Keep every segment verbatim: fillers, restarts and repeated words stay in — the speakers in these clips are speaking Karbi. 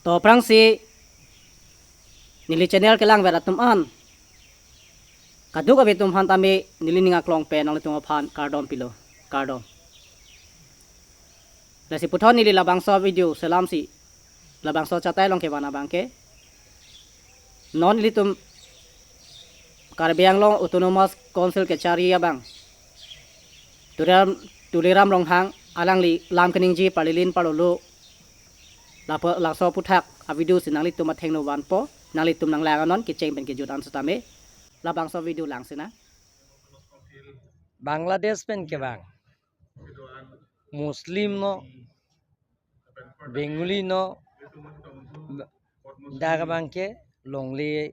To aphrangsi neli channel kelangver atum an, kadokave atum aphan tame neli ning aklong pen nanglitum aphan kardom pilo, kardom. Lasi puthot neli labangso video selamsi labangso chatai along kevan abangke, non ilitum Karbi Anglong Autonomous Council kechari abang Tuliram, Tuliram Ronghang alangli lam keningje parlilin parlolo, lapu, laso aphuthak avideo si nanglitum athengno vanpo, nanglitum nanglang anon kecheng pen kejut an setame. Labangso video lang sina. Bangladesh pen kevang, Muslim no, Bengali no, dak abangke longle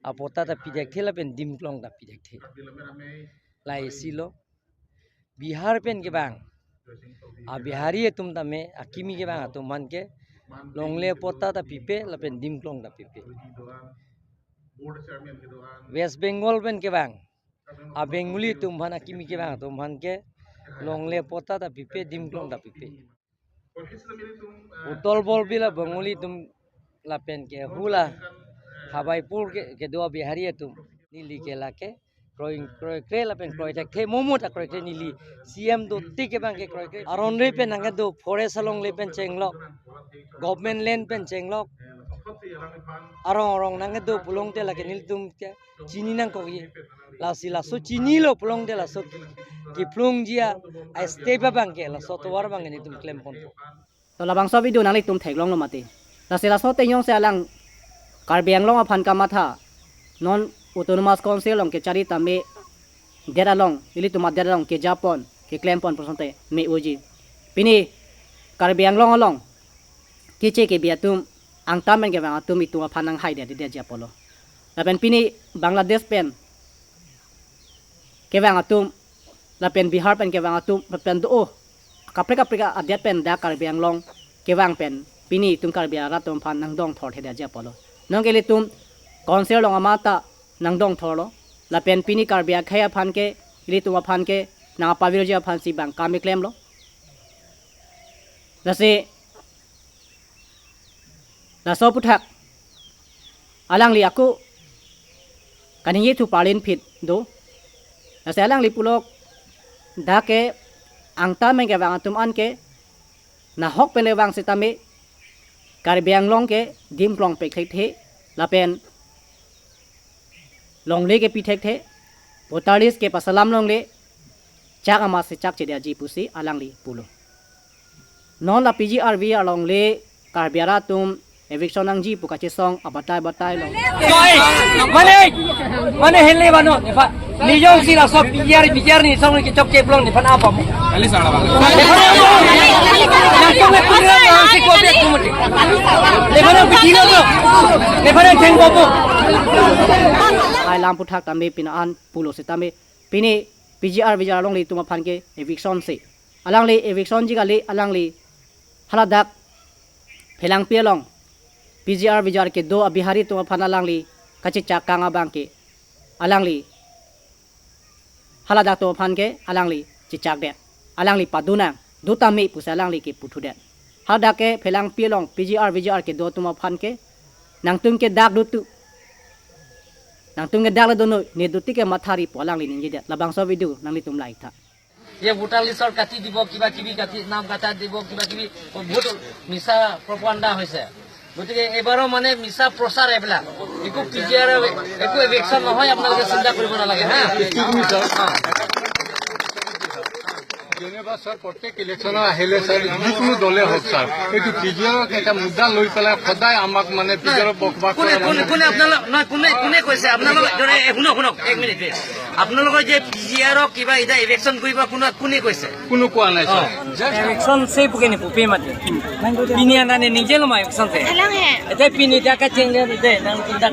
apatta ta pithekthe lapen dimklong ta pithekthe. Lahai si lo. Bihar pen kevang, a Bihari atum tame akimi kevang atum aphan ke longle apatta ta pipe lapen dimklong ta pipe. West Bengal pen kevang, a Bengali atum aphan akimi kevang atum aphan ke longle apatta ta pipe, dimklong ta pipe. Utol Borbil a Bengali atum lapen ke hula Habaipur ke, kedo a Bihari atum, neli ke lake kroi, kroikre lapen kroithekthe, mo mo ta kroikre, neli C M dotik abangke kroikre. Aron re pen nangkedo, forest alongle pen chenglok, government land pen chenglok, arong arong nangkedo pulote lake nelitum ke chini nangkokji. Lasi laso chinilo pulote laso ki, kiplungji a step abangke, laso tovar abangke nelitum klemponpo. To labangso video nanglitum theklonglo mati. Lasi laso ateng jongsi alang Karbi Anglong aphan kamatha, non Autonomous Council along kechari tame det along, ilitum adet along kejapon, keklempon pu asonte me-oji. Pini Karbi Anglong along keche kebi atum, angtan pen kevang atum itum aphan nanghaidedeji apotlo. Lapen pini Bangladesh pen kevang atum, lapen Bihar pen kevang atum, lapen do-o kaprek kaprek adet pen dak Karbi Anglong kevang pen pini itum Karbi arat atum aphan nangdongthorthedeji apotlo. Nonke ilitum Council along amat ta nangdongthorlo. Lapen pini Karbi akhei aphan ke, ilitum aphan ke nangpavirji aphansi bang kam keklemlo. Lasi laso aphuthak alangli ako kaningjethu parlin phit do. Lasi alangli pulo, dak ke angtan pen kevang atum an ke nahok pen le vang setame Karbi Anglong ke dimklong pekthekthe lapen longle ke pithekthe, voter list ke pasalam longle, chak amat si chakchedeji pusi alangli pulo. Non la P G R V G R alongle Karbi arat atum eviction nangji pu kachesong abatai batai lo. Koi, mane, mane hele bano, nepha, nijong si laso P G R, P G R ni song ki chokche plong nephan apa mo. Kali sala bang. Nephan apa mo. Langsung le pura na si ko be kumuti. Nephan apa kilo mo. Nephan apa jeng bobo. Hai lam aphuthak tame pini an pulo setame. Pini P G R V G R alongle itum aphan ke eviction si. Alangli eviction ji kali, alangli haladak Phelangpi along P G R V G R kedo a Bihari atum aphan alangli kachechak kang abangke, alangli haladak atum aphan ke alangli chechakdet. Alangli padunang, dotame pusi alangli ke puthudet. Haladak ke Phelangpi along P G R V G R kedo atum aphan ke, nangtum ke dak dotu, nangtum ke dak le donoi, ne dotik ke mathari pu alangli ningjedet. Labangso video nanglitum laitha. যে ভোটাৰ লিষ্টৰ কাটি দিব, কিবা কিবি কাটি, নাম কাটা দিব, কিবা কিবি বহুত মিছা প্ৰপাগাণ্ডা হৈছে। গতিকে এইবাৰো মানে মিছা প্ৰচাৰ এইবিলাক। একো পি জি আৰ, একো এভিকশ্যন নহয়, আপোনালোকে চিন্তা কৰিব নালাগে, হা? যেনিবা ছাৰ, প্ৰত্যেক ইলেকশ্যনৰ আহিলে ছাৰ, যিকোনো দলে হওক ছাৰ, এইটো পি জি আৰৰ এটা মুদ্দা লৈ পেলাই সদায় আমাক মানে পি জি আৰৰ বসবাস কোনে, কৰে কোনে, মানে কোনে আপোনালোক, নহয়, কোনে, কোনে কৈছে আপোনালোক, এ, শুনক, শুনক, এক মিনিট, প্লিজ। আপোনালোকৰ যে পি জি আৰক কিবা এতিয়া ইলেকশ্যন কৰিব, কোনে, কোনে কৈছে? কোনো কোৱা নাই ছাৰ। অ। Just eviction se bukan ni pupe mati. Pini anane ningjelo ma eviction se. Alang he. Ete pini dia kacheng de de nang tindak.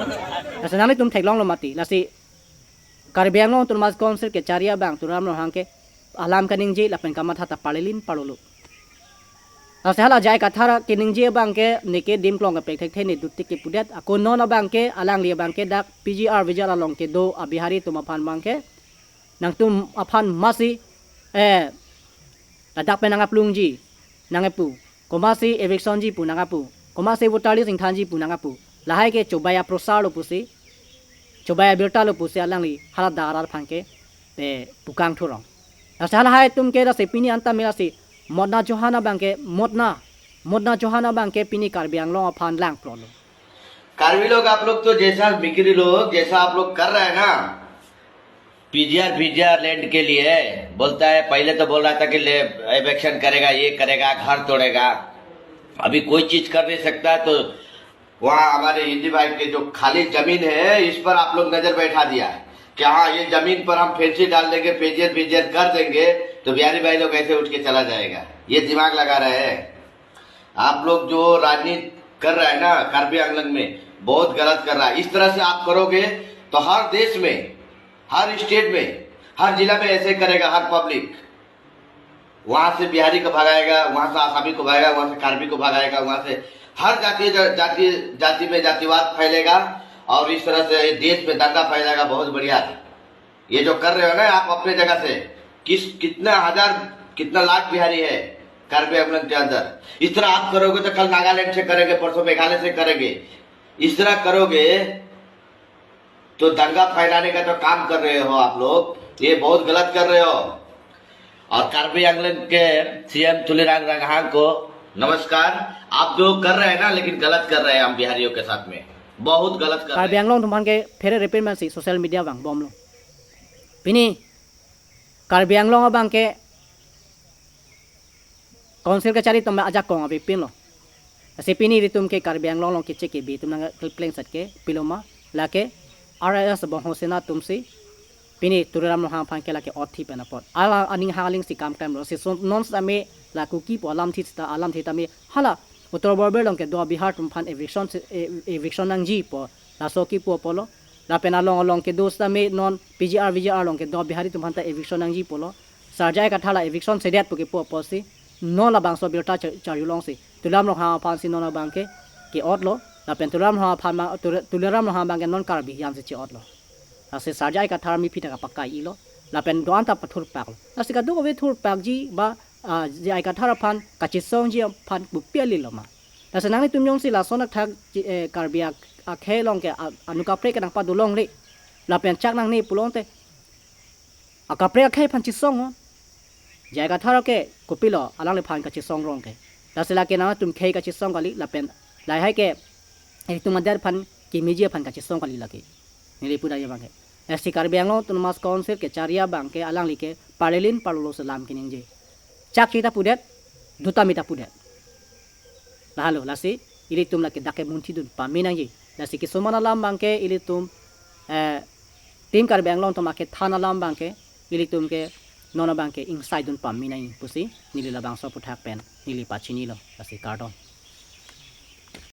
Lasi nanglitum theklonglo mati. Lasi Karbi Anglong Autonomous Council kechari abang Tuliram Ronghang ke alam kaningje lapen kamatha ta parlilin parlolo. Lasi hala J I Kathar keningje abangke neke dimklong kepekthekthe, ne dotik ke pudet. Ako non abangke, alangli abangke dak P G R V G R along kedo a Bihari atum aphan abangke, nangtum aphan masi, eh, ladak pen nangplungji, nangpu. Komatsi eviction ji pu nangpu. Komatsi voter list ingthanji pu nang apu. Lahai ke chobei aprosar lo pusi, chobei abirta lo pusi alangli hala darar aphan ke, eh, pukang thurong. Lasi halahai atum ke lasi pini anta me lasi motna johan abang ke motna, motna johan abang ke pini Karbi Anglong aphan langprolo. Karbi लोग, आप लोग तो जैसा, मिकिरी लोग, जैसा आप लोग कर रहे हैं ना, पीजीआर, पीजीआर लैंड के लिए बोलता है। पहले तो बोल रहा था कि ले, एविक्शन करेगा, ये करेगा, घर तोड़ेगा। अभी कोई चीज कर नहीं सकता, तो वहाँ हमारे हिंदी भाई के जो खाली जमीन है, इस पर आप लोग नजर बैठा दिया है कि हाँ, ये जमीन पर हम फेंसी डाल देंगे, पीजीआर, पीजीआर कर देंगे, तो बिहारी भाई लोग ऐसे उठ के चला जाएगा। ये दिमाग लगा रहे हैं। आप लोग जो राजनीति कर रहा है ना कार्बी आंगलोंग में, बहुत गलत कर रहा है। इस तरह से आप करोगे तो हर देश में, हर स्टेट में, हर जिला में ऐसे करेगा हर पब्लिक। वहां से बिहारी को भगाएगा, वहां से आसामी को भगाएगा, वहां से कार्बी को भगाएगा, वहां से हर जाति, जाति, जाति में जातिवाद फैलेगा और इस तरह से देश में दंगा फैलेगा। बहुत बढ़िया। ये जो कर रहे हो ना आप अपने जगह से, किस, कितना हजार, कितना लाख बिहारी है कार्बी आंगलोंग के अंदर, इस तरह आप करोगे तो कल नागालैंड से करेंगे, परसों मेघालय से करेंगे। इस तरह करोगे तो दंगा फैलाने का तो काम कर रहे हो आप लोग, ये बहुत गलत कर रहे हो। और कार्बी आंगलोंग के सीएम तुलीराम ronghang को नमस्कार। आप जो कर रहे हैं ना, लेकिन गलत कर रहे हैं हम बिहारियों के साथ में, बहुत गलत कर रहे हैं। Karbi Anglong atum aphan ke phere repairman si social media vangbomlo. Pini Karbi Anglong abang ke Council kachari atum ajakong avepinlo. Lasi pini ilitum ke Karbi Anglong along kechek kebi atum nangklepleng sat ke pilo ma, lake RSS Bongho Sena atumsi pini Tuliram Ronghang aphan ke lake othi pen apot. Alang aning hangling si kam klemlo. Si so non sitame la Kuki pu alamthe sita, alamthe tame hala Uttar Borbil along kedo Bihari atum aphan eviction si, e-, eviction nangji pu laso kipu apotlo. Lapen along along kedo sitame non PGR VGR along kedo Bihari atum aphan ta eviction nangji pulo. Sir J I Kathar la eviction sedet pu kipu apotsi non labangso birta char-, charjulongsi Tuliram Ronghang aphansi non abang ke ke-otlo. Lapen Tuliram Ronghang aphan ma-, Tuli-, Tuliram Ronghang abang ke non Karbi hiyansi che-otlo. Lasi Sir J I Kathar miphi ta kapakai-ilo. Lapen do-an ta pathurpaklo. Lasi kadokave thurpakji ba, ah, J I Kathar aphan kachesongji aphan bupi alilo ma. Lasi nanglitum jongsi lason athak ji, eh, Karbi ak-, akhei along ke a-, anu kaprek ke nangpadolongle. Lapen chak nangne pulote akaprek akhei aphan chesong-o. J I Kathar ke kopilo alangliphan kachesong rong ke. Lasi lake nangtum khei kachesong kali lapen lahai ke ilitum adet aphan kemeji aphan kachesong kali lake. Neli pudai abang ke. Lasi Karbi Anglong Autonomous Council kachari abang ke alangli ke parlelin parlolo selam keningje. Chak chita pudet, duta mita pudet. Lahelo, lasi ilitum lake dak ke munthidun pame nangji. Lasi kisomana alam abang ke ilitum, eh, Team Karbi Anglong atum akethan alam abang ke ilitum ke non abang ke ingsaidun pame nangji pusi neli labangso aputhak pen neli pachinilo. Lasi kardom.